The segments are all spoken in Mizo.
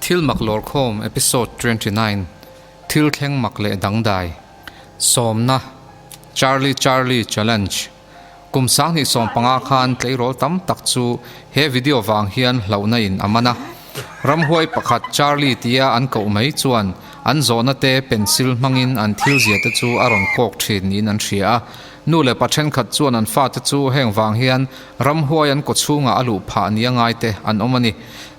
Thil mak lawrkhawm Episode 29 Thil thleng mak leh dangdai Sawmna Charlie Charlie Challenge Kum 2015 khan tleirawl tam tak chu he video vang hian hlauhna in a man a. Ramhuai pakhat Charlie tia an koh mai chuan an zawhna te pencil hmangin an thil zia te chu a rawn kawk thin niin an hria a. Nu leh pa thenkhat chuan an fate chu heng vang hian ramhuai an kawchhungah a luh phah nia ngai te an awm a ni.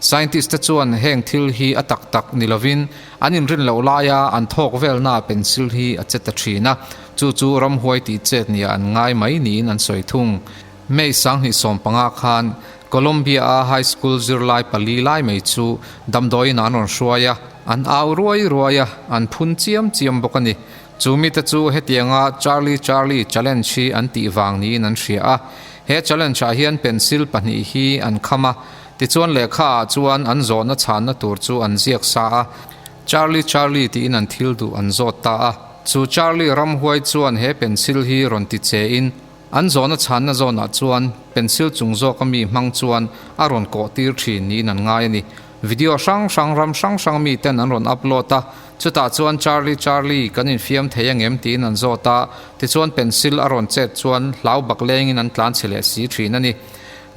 Scientist te chuan heng thil hi a tak tak ni lovin an inrin loh laia an thawk velnaah pencil hi a che ta thin a, chu chu ramhuai tih chet nia an ngai mai niin an sawi thung. May 2015 khan Colombia-a high school zirlai pali lai mai chu damdawiin an rawn hruai a, an au ruai ruai a, an phun chiam chiam bawk a ni. Chu mite chu hetianga Charlie Charlie challenge hi an tih vang niin an hria a. He challenge ah hian pencil pahnih hi an kham a, tichuan lehkha ah chuan an zawhna chhanna tur chu an ziak sa a, Charlie Charlie tiin an thil duh an zawt ta a. Chu Charlie ramhuai chuan he pencil hi rawn ti che in an zawhna chhanna zawnah chuan pencil chung zawk a mi hmang chuan a rawn kawh tir thin niin an ngai a ni. Video hrang hrang ram hrang hrang mi ten an rawn upload a, chutah chuan Charlie Charlie kan infiam thei angem tiin an zawt a, tichuan pencil a rawn chet chuan hlau bak lengin an tlan chhe leh si thin a ni.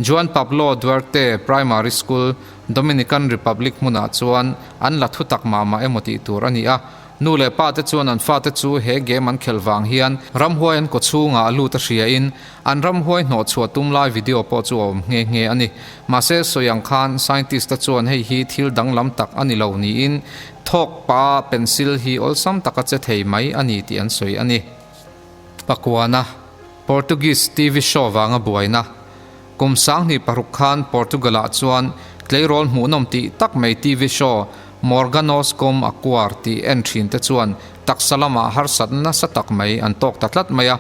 Juan Pablo Duarte Primary School, Dominican Republic hmunah chuan an la thu tak mah mah emaw tih tur a ni a, Nu leh pa te chuan an fate chu he game an khelh vang hian ramhuai an kawchhungah a lut a hria in an ramhuai hnawh chhuah tum lai video pawh chu a awm nghe nghe a ni. Mahse sawi ang khan scientist te chuan hei hi thil danglam tak a ni lo niin thawk pa pencil hi awlsam taka che thei mai a ni tih an sawi a ni. Pakuana, Portuguese TV show vanga buaina. Kum 2006 khan Portugal-ah chuan tleirawl hmuhnawm tih tak mai TV show Morganos Com Aquar tih en thin te chuan taksa lamah harsat nasa tak mai an tawk ta tlat mai a.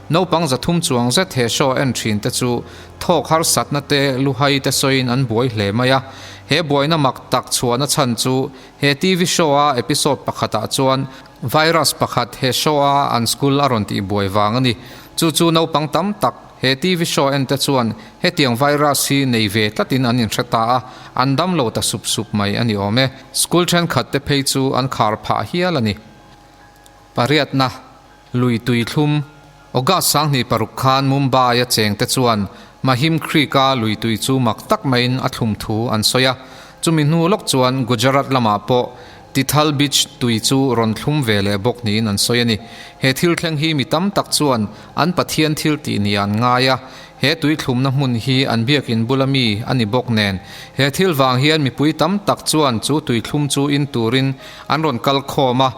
Naupang 300 chuang zet he show en thin te chu thawk harsatna te luhai te sawiin an buai hle mai a. He buaina mak tak chhuahna chhan chu he TV show-a episode pakhatah chuan virus pakhat he show-a an school a rawn tih buai vang a ni. Chu chu naupang tam tak He TV show en te chuan hetiang virus hi nei ve tlatin an inhre ta a, an dam lo ta sup sup mai a ni awm e. School thenkhat te phei chu an khar phah hial a ni. Pariatna, Lui tui thlum, August 2006 khan Mumbai a cheng te chuan Mahim Creek a lui tui chu mak tak maiin a thlum thu an sawi a, chumi hnu lawk chuan Gujarat lamah pawh Tithal Beach tui chu rawn thlum ve leh bawk niin an sawi a ni. He thil thleng hi mi tam tak chuan an Pathian thil tih nia an ngai a, he tui thlumna hmun hi an biakin bula mi a ni bawk nen. He thil vang hian mipui tam tak chuan chu tui thlum chu in turin an rawn kal khawm a,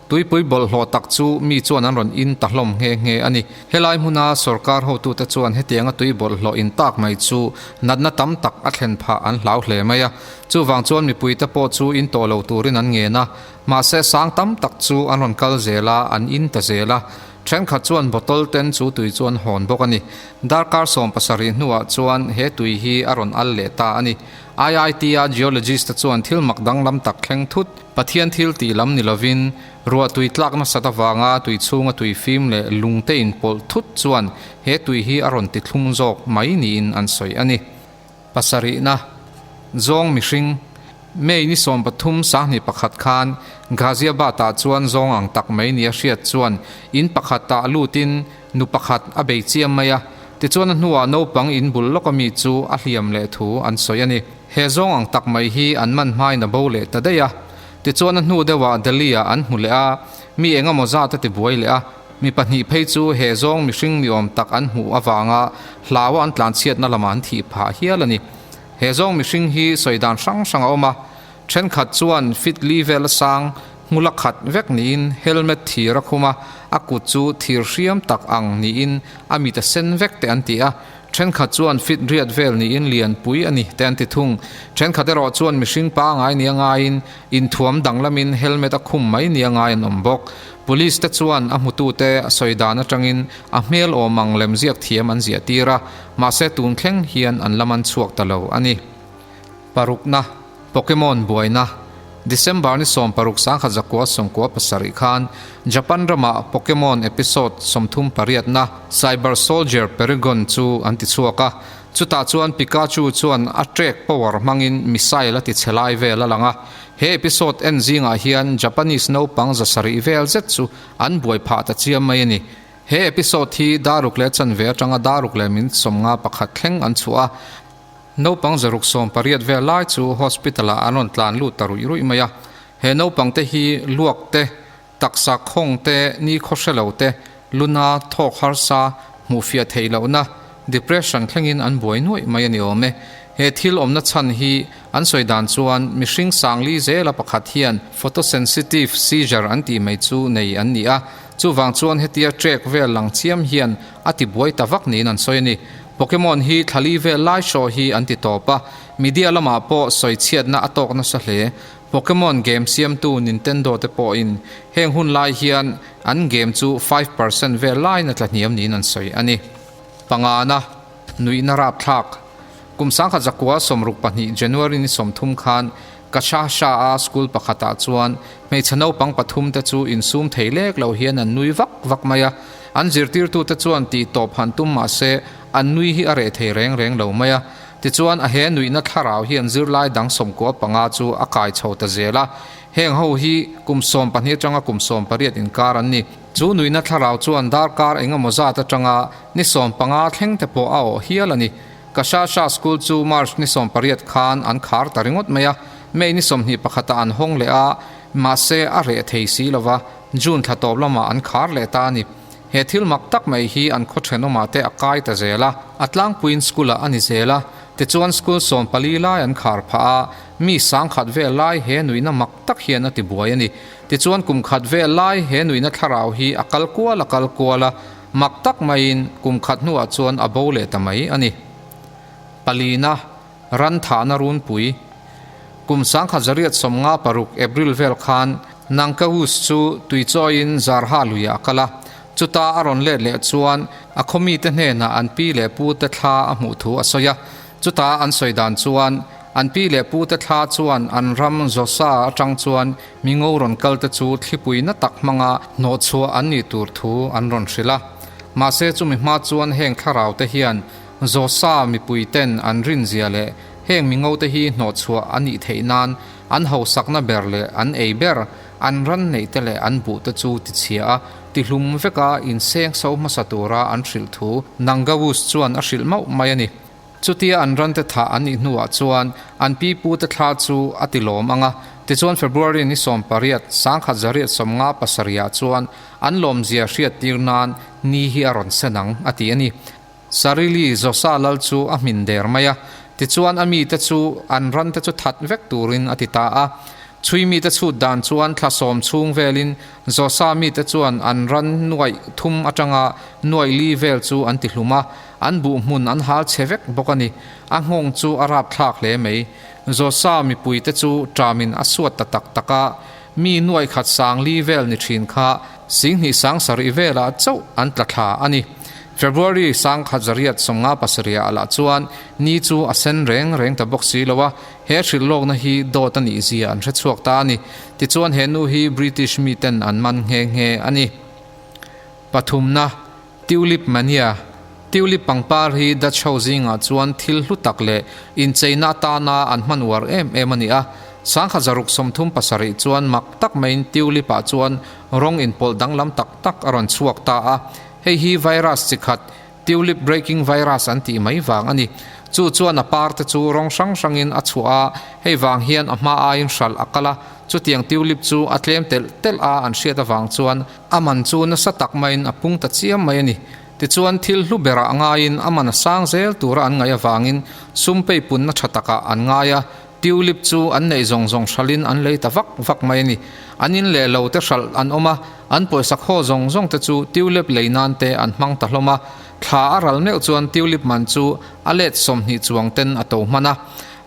Tuipui bawlhhlawh tak chu mi chuan an rawn in ta hlawm nghe nghe a ni. Helai hmuna sorkar hotute chuan hetianga tui bawlhhlawh in tak mai chu natna tam tak a thlen phah an hlau hle mai a. Chuvang chuan mipuite pawh chu in tawh lo turin an ngen a, mahse sang tam tak chu an rawn kal zel a, an in ta zel a. Thenkhat chuan bottle ten chu tui chu an hawn bawk a ni. Darkar 70 hnuah chuan he tui hi a rawn al leh ta a ni. IIT-a geologist-te chuan thil mak danglam tak thleng thut, Pathian thil tih lam ni lovin, ruah tui tlak nasat avanga tui chhunga tui fim leh lungte inpawlh thut chuan he tui hi a rawn ti thlum zawk mai niin an sawi a ni. Pasarihna, Zawng mihring, May ni 13 2001 khan Ghaziabad-ah chuan zawng ang tak mai nia hriat chuan in pakhatah lutin nu pakhat a bei chiam mai a, tichuan a hnuah naupang in bul lawka mi chu a hliam leh thu an sawi a ni. He zawng ang tak mai hi an man hmain a bo leh ta daih a, tichuan a hnu deuhah Delhi-ah an hmu leh a, mi eng emaw zat a ti buai leh a, mi pahnih phei chu he zawng mihring ni awm tak an hmuh avanga hlaua an tlanchhiatna lamah an thih phah hial a ni. He zawng mihring hi sawi dan hrang hrang a awm a, thenkhat chuan fit li vel a sang hmula khat vek niin helmet thir a khum a, a kut chu thir hriam tak ang niin a mit a sen vek te an ti a, Thenkhat chuan fit riat vel niin lianpui a ni te an ti thung. Thenkhat erawh chuan mihring pangai nia ngaiin inthuam danglamin helmet a khum mai nia ngai an awm bawk. Police te chuan a hmutute a sawi dan atangin a hmel awm ang lem ziak thiam an ziah tir a, mahse tun thleng hian an la man chhuak ta lo a ni. Parukna, Pokemon buaina. December ni 16 1997 khan Japan rama Pokemon episode 38na Cyber Soldier Paragon chu an ti chhuak a, chutah chuan Pikachu chuan a trek power hmangin missile a ti chhe lai vel a lang a. He episode en zingah hian Japanese naupang 700 vel zet chu an buai phah ta chiam mai a ni. He episode hi daruk leh chanve atanga daruk leh min 51 thleng an chhuah a. Naupang 680 vel lai chu hospital ah an rawn tlan lut ta ruih ruih mai a. He naupang te hi luak te, taksa khawng te, ni khaw hre lo te, luna, thawk harsa, hmuhfiah theih lohna, depression thlengin an buai nuaih mai a ni awm e. He thil awmna chhan hi an sawi dan chuan mihring sangli zela pakhat hian photosensitive seizure an tih mai chu nei an ni a, chuvang chuan hetia trek vel lang chiam hian a ti buai ta vak niin an sawi a ni. Pokemon hi thlali vel lai show hi an ti tawp a, media lamah pawh sawi chhiatna a tawk nasa hle. Pokemon game siamtu Nintendo te pawhin heng hun lai hian an game chu 5% vel laiin a tlahniam niin an sawi a ni. Pangana, Nuihna rapthlak. Kum 1962 January ni 30 khan Kashasha a school pakhatah chuan hmeichhe naupang pathum te chu insum thei lek lo hian an nui vak vak mai a. An zirtirtute chuan tih tawp han tum mah se an nui hi a reh thei reng reng lo mai a. Tichuan a he nuihna thlarau hian zirlai dang 95 chu a kai chho ta zel a. Heng ho hi kum 12 atanga kum 18 inkar an ni. Chu nuihna thlarau chuan darkar engemaw zat atanga ni 15 thleng te pawh a awh hial a ni. Kashasha School chu March ni 18 khan an khar ta ringawt mai a, May ni 21 ah an hawng leh a, mahse a reh thei si lova, June thla tawp lamah an khar leh ta a ni. He thil mak tak mai hi an khaw thenawmah te a kai ta zel a, a tlangpuiin school ah a ni zel a, tichuan school 14 lai an khar phah a, mi 1000 vel lai he nuihna mak tak hian a ti buai a ni. Tichuan kum khat vel lai he nuihna thlarau hi a kal kual a kal kual a, Mak tak maiin kum khat hnuah chuan a bo leh ta mai a ni. Palina, ran thahna runpui. Kum 1956 April vel khan Nangkahus chu tuichawiin Zarha luiah a kal a, chuta a rawn let leh chuan a khawmite hnenah an pi leh pute thla a hmuh thu a sawi a. Chuta an sawi dan chuan an pi leh pute thla chuan an ram Zosa atang chuan Mi ngo rawn kal te chu thlipui na tak hmanga hnawhchhuah an nih tur thu an rawn hrilh a. Mahse chumi hma chuan heng thlarau te hian Zosa mipui ten an rinzia leh heng mi ngo te hi hnawhchhuah a nih theih nan an hausakna ber leh an ei ber, an ran neih te leh an buh te chu tichhia a, tihlum veka inseng so hmasa tura an hrilh thu Nangawus chuan a hrilh mauh mai a ni. Chutia an rante thah an nih hnuah chuan an pi pute thla chu a ti lawm ang a, tichuan February ni 18, 1957 ah chuan an lawmzia hriattir nan ni hi a rawn sen ang, a ti a ni. Sarili Josa lal chu a hmin der mai a, tichuan a mite chu an rante chu that vek turin a ti ta a. Chhui mite chhut dan chuan thla sawm chhung velin Josa mite chuan an ran nuaih thum atanga nuaih li vel chu an ti hlum a, An buh hmun an hal chhe vek bawk a ni. A nghawng chu a rapthlak hle mai. Josa mipuite chu ṭamin a suat ta tak tak a, mi nuaih khat sang li vel ni ṭhin kha 20 7,000 velah chauh an tla thla a ni. February 1957 ah lah chuan ni chu a sen reng reng ta bawk si lo a, he hrilhlawkna hi dawt a nih zia an hre chhuak ta a ni. Tichuan he nu hi British miten an man nghe nghe a ni. Pathumna. Tulip Mania, Tulip pangpar hi Dutch ho zingah chuan thil hlu tak leh incheina atana an hman uar em em a ni a. 1637 chuan mak tak maiin tulip ah chuan rawng inpawlh danglam tak tak a rawn chhuak ta a. Hei hi virus chi khat, tulip breaking virus an tih mai vang a ni. Chu chuan a par te chu rawng hrang hrangin a chhuah a, hei vang hian a hma aiin hralh a kal a. Chutiang tulip chu a tlem telh telh a an hriat avang chuan A man chu nasa tak maiin a pung ta chiam mai a ni. Tichuan thil hlu berah ngaiin a man a sang zel tura an ngaih avangin sum peipunna tha takah an ngai a, tulip chu an neih zawng zawng hralhin an lei ta vak vak mai a ni. An in leh lo te hralh an awm a, an pawisa khaw zawng zawng te chu tulip lei nan te an hmang ta hlawm a. Thla a ral meuh chuan tulip man chu a let 20 chuang ten a to hman a.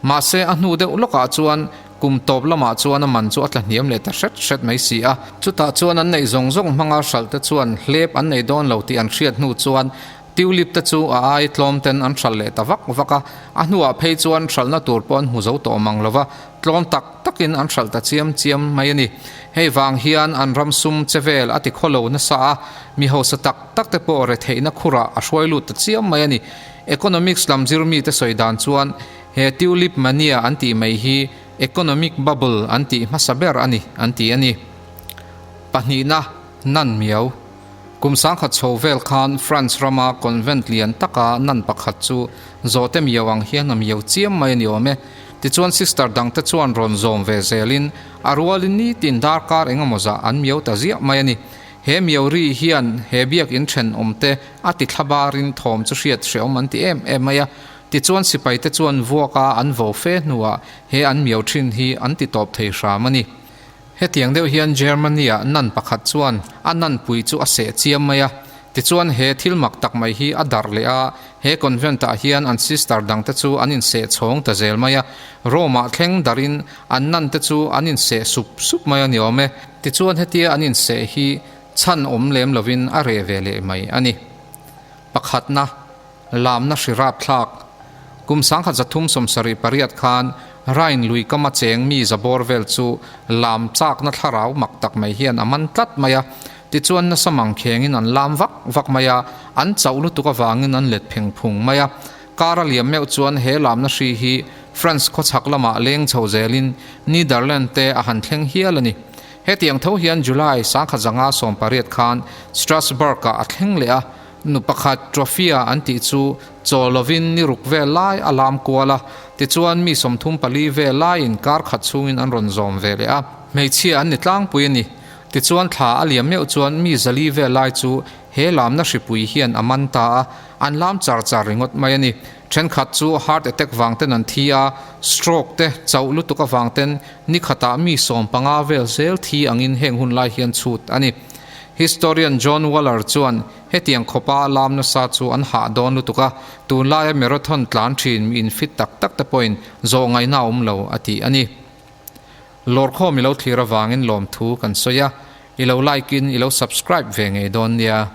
Mahse a hnu deuh lawkah chuan Kum tawp lamah chuan a man chu a tla hniam leh ta hret hret mai si a. Chutah chuan an neih zawng zawng hmanga hralh te chuan hlep an nei dawn lo tih an hriat hnu chuan Tulip te chu a ai tlawm ten an hralh leh ta vak vak a, a hnuah phei chuan hralhna tur pawh an hmu zo tawh mang lo va, tlawm tak takin an hralh ta chiam chiam mai a ni. Hei vang hian an ram sum che vel a ti khawlo nasa a, mi hausa tak tak te pawh retheihna khurah a hruai lut ta chiam mai a ni. Economics lam zir mite sawi dan chuan he tulip mania an tih mai hi economic bubble an tih hmasa ber a ni an ti a ni. Pahnihna, Nan miau. Kum sangkhat chho vel khan France rama convent lian taka nun pakhat chu zawhte miau ang hian a miau chiam mai a ni awm e. Tichuan sister dangte chuan rawn zawm ve zelin a rualin nitin darkar engemaw zah an miau ta ziah mai a ni. He miau ri hian he biakin thenawmte a ti thla barin thawm chu hriat hreawm an ti em em mai a. Tichuan sipaite chuan vuaka an vo fe hnuah he an miau thin hi an ti tawp thei hram a ni. Hetiang deuh hian Germany-ah nun pakhat chuan a nun pui chu a seh chiam mai a, tichuan he thil mak tak mai hi a darh leh a, he convent-ah hian an sister dangte chu an inseh chhawng ta zel mai a, Rome-ah thleng darhin an nun te chu an inseh sup sup mai a ni awm e. Tichuan hetia an inseh hi chhan awm lem lovin a reh ve leh mai a ni. Pakhatna. Lamna hri rapthlak. Kum 1378 khan Rhine lui kama cheng mi zabawr vel chu lam chakna thlarau mak tak mai hian a man tlat mai a. Tichuan nasa mangkhengin an lam vak vak mai a, an chauh lutuk avangin an let pheng phung mai a. Kar a liam meuh chuan he lamna hri hi France khawchhak lamah leng chho zelin Netherland te a han thleng hial a ni. Hetiang tho hian July 1518 khan Strasbourg-ah a thleng leh a. Nu pakhat Trophy-a an tih chu chaw lovin ni ruk vel lai a lam kual a, tichuan mi 34 vel laiin kar khat chhungin an rawn zawm ve leh a. Hmeichhia an ni tlangpui a ni. Tichuan thla a liam meuh chuan mi 400 vel lai chu he lamna hripui hian a man ta a, an lam char char ringawt mai a ni. Thenkhat chu heart attack vang ten an thi a, stroke te chauh lutuk avang ten ni khatah mi 15 vel zel thi angin heng hun lai hian chhut a ni. Historian John Waller chuan hetiang khawpa lam nasa chu an hah dawn lutuk a, tunlaia marathon tlan thin mi infit tak tak te pawhin zawh ngaihna a awm lo a ti a ni. Lawrkhawm i lo thlir avangin lawmthu kan sawi a, i lo like in i lo subscribe ve ngei dawn nia.